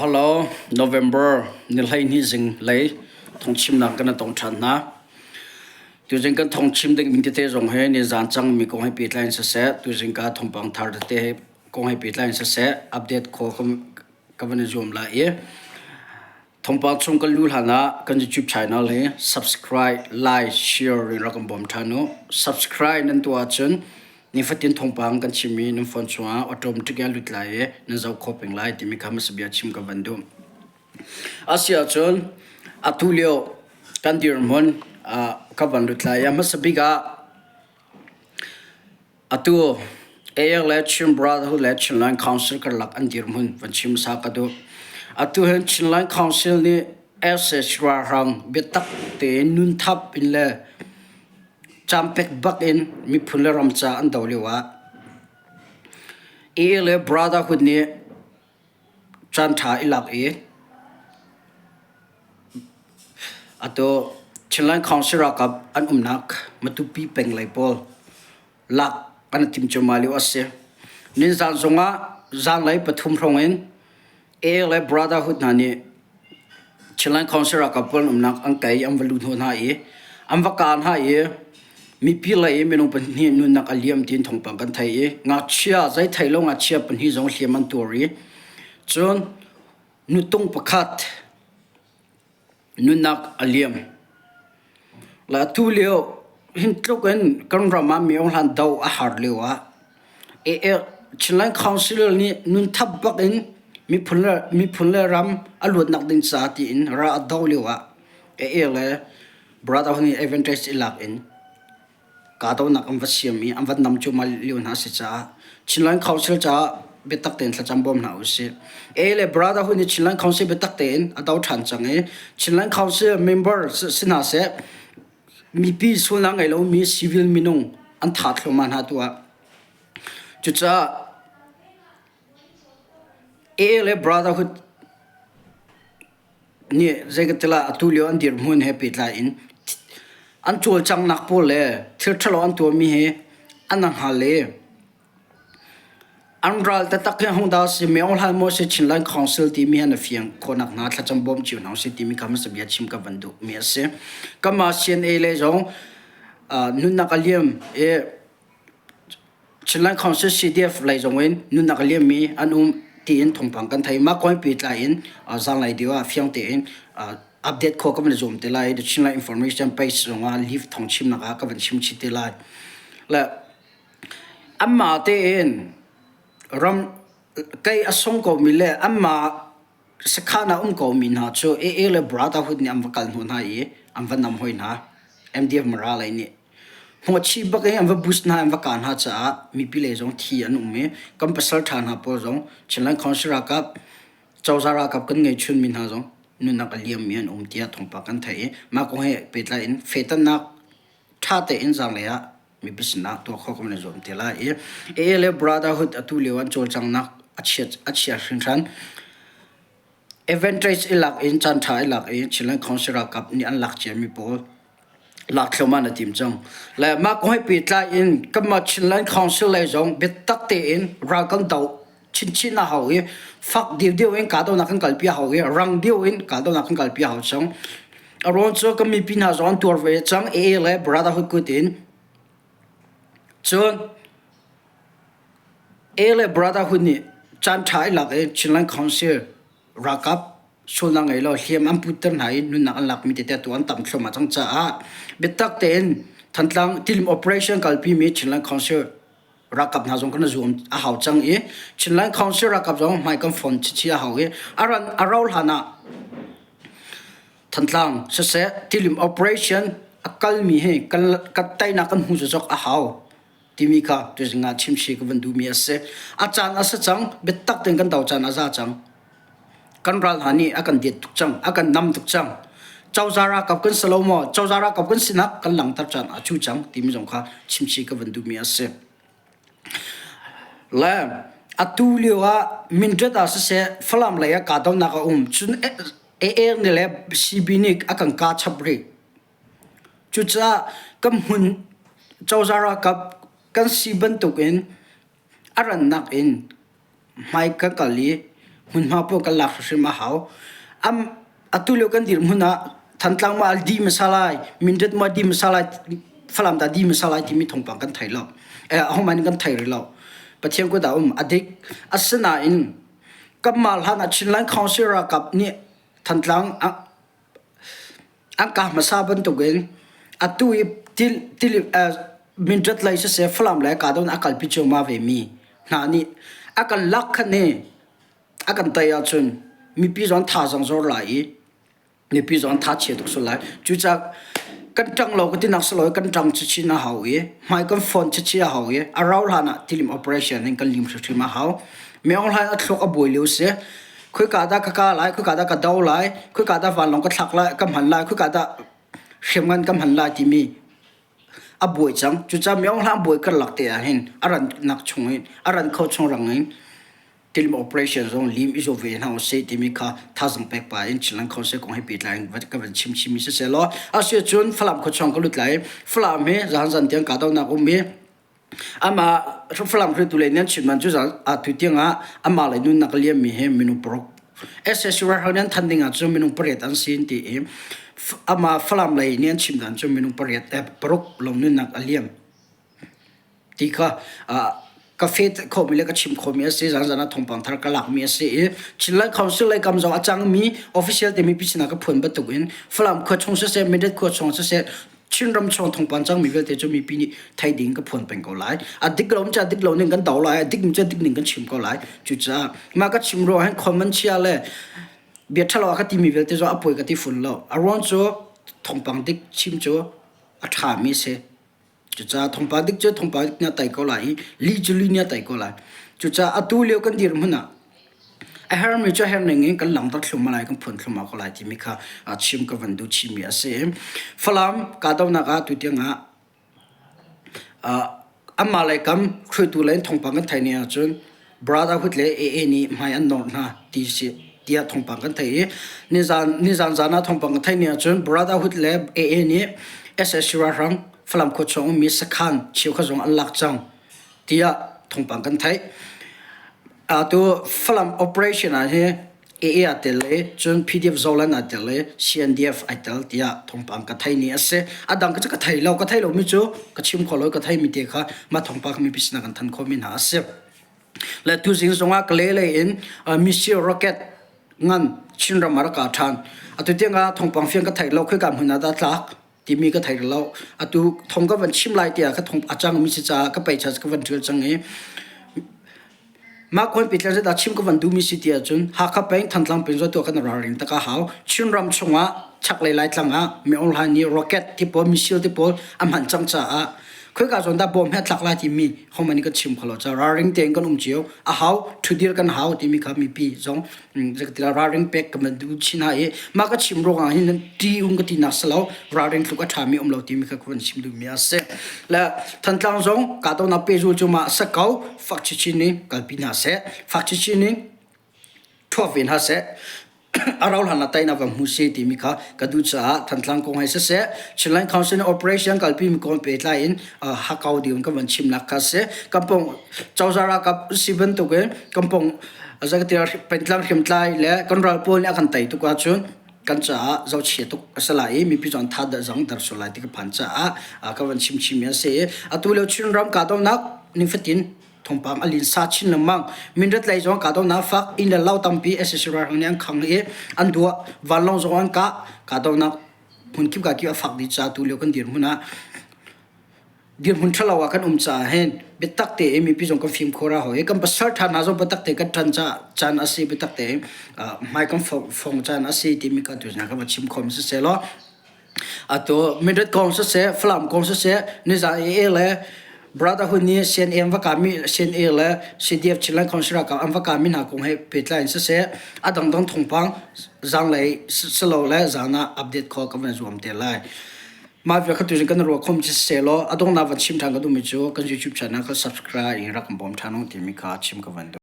Hello, November ni 12 zing lei thawngchimnak kan tong ṭhan hna. Tuzing kan thawngchim ding mi tete zong hi ni zan cang mi kong he pehtlai in siseh, tuzing ka thawngpang thar tete kong he pehtlai in siseh, update khaw ka van i zuam lai i Thawngpang chung kan luh hlan ah kan YouTube channel hi subscribe, like, share in rak kan bawm ṭhan u. Subscribe nan tuah ahcun nifatin thawngpang kan chimmi nan phone chungah automatic in a lut lai i nan zoh khawh peng lai timi kha hmasa bia chim ka van duh. Asi ahcun atu lio kan dirhmun ka van lut lai i a hmasa bik ah Atu AR le Chin Brotherhood le Chinland Council karlak an dirhmun van chim sa ka duh. Atu hin Chinland Council nih SH ralhrang biatak tein nunthap in le campek bak in miphun le ram ca an do lio ah AA le Brotherhood nih caanṭha i lak i atu Chinland Council ralkap an umnak Matupi peng lei pawl lak an i tim cuahmah lio a si. Ninzaan zongah zaanlei pathum hrawng in AA le Brotherhood hna nih Chinland Council ralkap pawl an umnak an kei an va luh hnawh hna i an va kah hna i mipi lei i minung pahnih nunnak a liam tiin thawngpang kan theih i ngakchia zei thei lo ngakchia pahnih zong hliam an tuar i cun nutung pakhat nunnak a liam. Le atu lio hin tluk in kan ram ah mi hlan do a har lio ah Chinland Council nih nunthap bak in miphun le miphun le ram a luatnak ding ca tiin ra a do lio ah AA le Brother nih advantage i lak in kahdohnak an va siam i an va nam cuahmah lio hna a si caah Chinland Council caah biatak tein thlacam bawm hna usih. A le Brotherhood nih Chinland Council biatak tein a do ṭhan cang i Chinland Council member si hna seh mipi sualnak ngei lomi civil minung an thah thluahmah hna tu ah. Cucaah A le Brotherhood nih zeikatilah atu lio an dirhmun he pehtlai in an cawlcanghnak pawl le thil ṭhalo an tuahmi hi an hngal i an ral taktak hi hung dah si Myo Hlan maw si Chinland Council timi han a fiang khawhnak hna thlacam bawm cio hna usih timi kha hmasa bia chim ka van duhmi a si. Kanmah CNA le zong nunnak a liam i Chinland Council CDF lei zong in nunnak a liammi an um tiin thawngpang kan thei. Mah kong pehtlai in zaanglei deuh ah fiang tein update khawh ka van i zuam te lai. The Chinland Information page zong ah live thawng chimnak ah ka van chim chih te lai. Le anmah tein ram kei a sung komi le anmah sakhan ah um komi hna cu AA le Brotherhood nih an va kal hnawh hna i an va nam hoi hna. MDF Mara lei nih. Hnawhchih bak in an va bus hna an va kah hna caah mipi lei zong thi an um i kan pasal ṭha hna pawl zong Chinland Council ralkap cozah ralkap kan ngei chunmi hna zong nunnak a liammi an um tiah thawngpang kan theih i mah kong he pehtlai in fehtannak ṭha tein zaanglei ah mipi sinah tuah khawh kan i zuam te lai i AA le Brotherhood atu lio an cawlcanghnak a chia a chia hringhran. Advantage i lak in caan ṭha i lak i Chinland Council ralkap nih an lak ciami pawl lak thluahmah na tim cang. Le mah kong he pehtlai in kanmah Chinland Council lei zong biatak tein ral kan doh chinchin a hau i fak deuhdeuh in kahdohnak kan kalpi a hau i rang deuh in kahdohnak kan kalpi a hau cang. A ruang cu kan mipi hna zong an tuar ve cang AA le Brotherhood kut in. Cun AA le Brotherhood nih caan ṭha i lak i Chinland Council ralkap sualnak ngei lo hliam an putter hna i nunnak an lakmi tete tu an tam thluahmah cang caah biatak tein Thantlang Tilim operation kalpimi Chinland Council ralkap hna zong kan zuam a hau cang i Chinland Council ralkap zong hmai kan fon chichi a hau i a ran a rau hlan ah Thantlang siseh Tilim operation a kalmi hi kan kan teinak kan hmu zok a hau timi kha tuzing ah chimsi ka van duhmi a si. A caan a si cang, biatak tein kan do caan a za cang. Kan ral hna nih a kan diet tuk cang, a kan nam tuk cang. Cozah ralkap kan si lo maw? Cozah ralkap kan sinak kan langhter caan a cu cang timi zong kha chimsi ka van duhmi a si. Le atu lio ah Mindat ah siseh Falam lei ah kahdohnak a um. Cun AA nih le CB nih a kan kah chap rih. Cucaah kan hmun cozah ralkap kan si bantukin a rannak in hmai kan kal i Hmunhma paoh kan lak hrimhrim a hau. Am atu lio kan dirhmun ah Thantlang ma di hmasa lai, Mindat ma di hmasa lai, Falam dah di hmasa lai timi thawngpang kan thei lo. Eh, ahohmanh in kan thei rih lo. Pathian kut ah um a dik. Asinain kanmah hlan ah Chinland Council ralkap nih Thantlang an kah hmasa bantukin atu i til, til, uh, Mindat lei siseh Falam lei kahdohnak a kalpi cuahmah vemi hna nih a kan lak khan hi a kan tei ahcun mipi zong thazaang zor lai i mipi zong tha chia tuk sual lai. Cucaah kan ṭang lo ka tinak si lo i kan ṭang chinchin a hau i hmai kan fawn chinchin a hau i a rau hlan ah tilim operation in kan lim hrimhrim a hau. Myo Hlaing a thluak a buai lio si. Khoika dah ka ka lai, khoika dah ka do lai, khoika dah vanlawng ka thlak lai, ka hman lai, khoika dah hriamngan ka hman lai timi a buai cang. Cucaah Myo Hlaing buai karlak te ah hin a rannak chung in a ran kho chung rang in tilim operation zong lim i zaw ve hna usih timi kha thazang pek pa in Chinland Council kong he pehtlai in ka van chim chimmi siseh law asiahcun Falam khuachung ka lut lai. Falam hi zahan zan tiang kahdohnak um i Amah Falam hruaitu lei nih an chim cu atu tiangah amah lei nunnak a liammi hi minung paruk SSU ralhrang nih an than ding ahcun minung pariat an si an ti i amah Falam lei nih an chim dan cu minung pariat paruk lawng nunnak a liam ti kha ka fet khomi le ka chim khomi a si zanzan ah thawngpang thar ka lakmi a si i Chinland Council lei kam zong a cangmi official timi pi sinah ka phuan bantuk in Falam khua chung siseh Mindat khua chung siseh Chinram chung thawngpang cangmi vialte cu mipi nih thei ding ka phuan peng ko lai. A dik lo cu dik lo ning kan do lai, a dik cu dik ning kan chim ko lai. Cucaah mah ka chim ruang hin comment chia le bia ṭhalo a ka timi vialte cu a poi ka ti fun lo. A ruang cu thawngpang dik chim cu a ṭhami si. Cucaah thawngpang dik cu thawngpang dik nih a tei ko lai i lih cu lih nih a tei ko lai. Cucaah atu lio kan dirhmun ah A hermi cu a her ning in kan langhter thluahmah lai, kan phuan thluahmah ko lai timi kha chim ka van duh chihmi a si. Falam kahdohnak ah tutiang ah anmah lei kam hruaitu lei in thawngpang kan theih ni ahcun Brotherhood le AA nih hmai an nawr hna ti si tiah thawngpang kan theih i nizan nizan zan ah thawngpang kan theih ni ahcun Brotherhood le AA nih SSC ralhrang Falam khuachung ummi sakhan cheukhat zong an lak cang tiah thawngpang kan theih. Atu Falam operation ah hi AA aa tel i cun PDF Zoland aa tel i CNDF ai tel tiah thawngpang ka thei ni a si. A dang cu ka thei lo. Ka thei lomi cu ka chim kho lo i ka theimi te kha mah thawngpang mipi sinah kan thanh khawhmi hna a si. Le tuzing zongah Kalay lei in missile rocket ngan Chinram ah rak ka ṭhan. Atu tiangah thawngpang fiang ka thei lo. Khoika hmun ah dah tlak timi ka thei lo. Atu thong ka van chim lai tiah ka thong a cangmi si caah ka peicha ka van ṭial cang i mah khuan pitlan zet ah chim ka van duhmi si ti ahcun Hakha peng Thantlang peng zaw kan ralring tak a hau. Chinram chungah chaklei Laitlang ah Mi Aung Hlaing nih rocket ti pawl missile ti pawl a hman cang caah khoika zawn dah bom he a tlak lai timi hohmanh nih kan chim kho lo caah ralring tein kan um cio a hau ṭhudir kan hau timi kha mipi zong Zeitilah ralring pek ka van duh chin hna i mah ka chim ruangah hin ṭi um ka tinak si lo ralring tluk a ṭhami um lo timi kha ka van chim duhmi a si. Le Thantlang zong kahdohnak pehzul cu mah a ko fak chinchin in kalpi hna seh fak chinchin in ṭhuak ve hna seh a rau hlan ah teinak va hmu seh timi kha ka duh caah Thantlang kong he siseh Chinland Council nih operation kalpi mi kong pehtlai in hakau ding ka van chimnak kha si. Kampong cozah ralkap si bantukin kampong Zakatial pengtlang hriamtlai le kan ral pawl nih a kan tei tuk ahcun kan caah zohchia tuk a si lai i mipi cu an tha zong dar sual lai ti ka phan caah ka van chim chimmi a si i atu lio Chinram kahdohnak nifatin thawngpang a linsa chin lengmang. Mindat lei zong kahdohnak fak inn le lo tampi sac ralhrang nih an khang i an duah vanlawng zong an kah kahdohnak hmun kip ka kip a fak dih caah tu lio kan dirhmun ah dirhmun ṭhalo ah kan um caah hin biatak tein mipi zong kan fimkhur a hau i kan pasal ṭha hna zong biatak tein kan ṭan caan a si biatak tein hmai kan fong caan a si timi ka tu ka va chim khom siseh law atu Mindat kong siseh Falam kong siseh nizan AA le Brotherhood nih CNA an va kami CNA le CDF Chinland Council ralkap an va kami hna kong he pehtlai in siseh a dangdang thawngpang zanglei silo le zan ah update kho ka van zuam te lai. Mah vial kha tuzing kan ruah khom ci selaw a donghnak van chim ṭhan ka duhmi cu kan YouTube channel kha subscribe in rak kan bawm ṭhan u timi kha chim ka van duh.